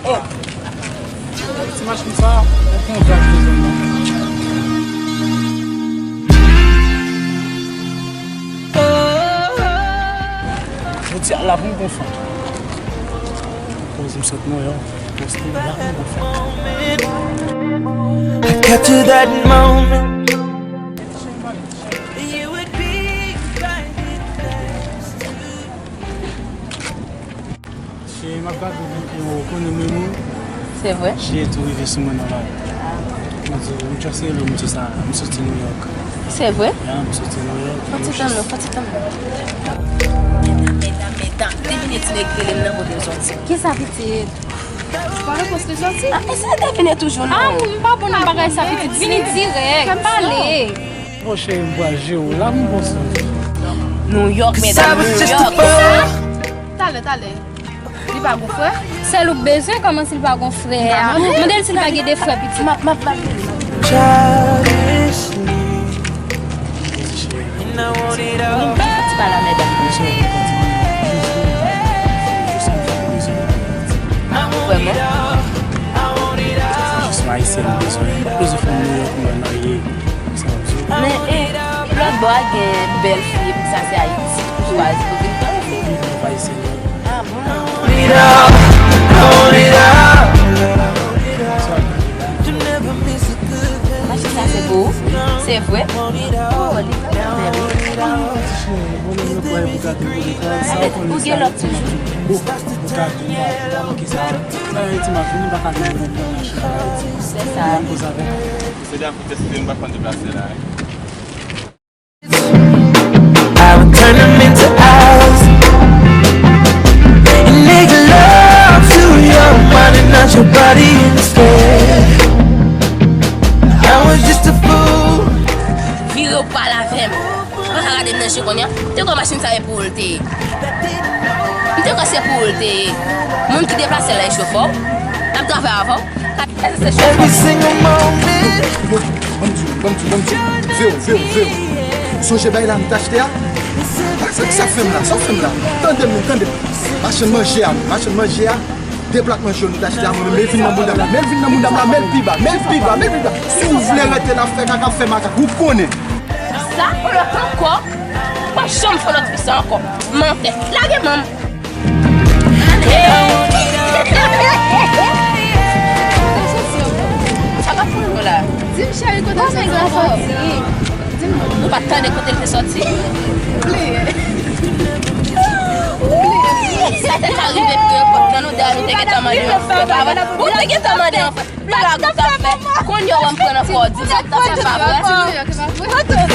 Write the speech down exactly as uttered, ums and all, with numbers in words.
Oh! Ti machin sa, ou konn gaz bezwen nan. Jodi a la pou m konfon. Poze m sot Nouyòk, poste la pou m konfon. I got to that moment. Cheri, m ap gade videyo, ou konnen menm wi. Se vre? Jezi tou rive sou mwen nan lari. Mwen di, m just rele w, m di sa, m soti Nouyòk. Se vre? Ya, m soti Nouyòk. Fò ti tann nou, fò ti tann nou. Medam, medam, medam, devine ti nèg rele m nan kote l soti. Kisa pitit? Ou pa wè poste soti? Ah, e sa devine toujou non. Ah, m pa bon nan bagay sa pitit, vini dirèk, pale. Bon cheri, m pral jere w la, m bon sou. Nouyòk, medam, Nouyòk. Talè, talè. Li pa gon frè? Sèl ou k bezwen, kòman si l pa gon frè a? Mande l si l pa gen de frè pitit. M ap, m ap, m ap. Pati pa la medam. Vrèman? Jis m ayisyèn bezwen. Poze fanm Nouyòk mwen marye. Men, e, lòt bò a gen bèl fi, epi sa se Ayiti ki chwazi pou vin pran fi. Ah bon? Machin sa se pou ou? Se vre? Oh, li vrèman bèl wi. Ou gen lòt toujou? Se sa. Mesye dam, fout espri m pa konn deplase la, wi. I would turn them into eyes. And make love to your mind and not your body instead. I was just a fool. Vire w pale avè m. Ou pa ka gade m nan je kounye a. M te kwè machin sa e pou ou l te ye. M te kwè se pou ou l te ye. Moun ki deplase la e chofè w. L ap travay avè w. Every single moment. Bon, ban m di w, ban m di w, ban m di w. Veye w, veye w, veye w. Ou sonje bay la nou t achte a? Sa, sa, sa fè m la, sa fè m la. Tande m, tande m. Machann manje a, machann manje a. De plat manje yo nou t achte a, mwen menm, men vin nan bounda m la, men vin nan bounda m la, men pi ba, men pi ba, men pi ba. Si w vle rete la, fè kaka, fè makak, ou konnen. Sa, fè lòt ankò. Ou p ap janm fè lòt fi sa ankò. Mantè. Lage manm. Sa k ap fè nou la? Di m cheri, kote w soti ankò? Di m non. Nou pa t tande kote l te soti? Bliye. Bliye. Sa te ka rive pi enpòtan, nou dèyè nou te gentan mande yon frè. Ou te gentan mande yon frè. Blague ou t ap fè. Kounye a w ap pran nan kò, di sa k t ap fè pa vre.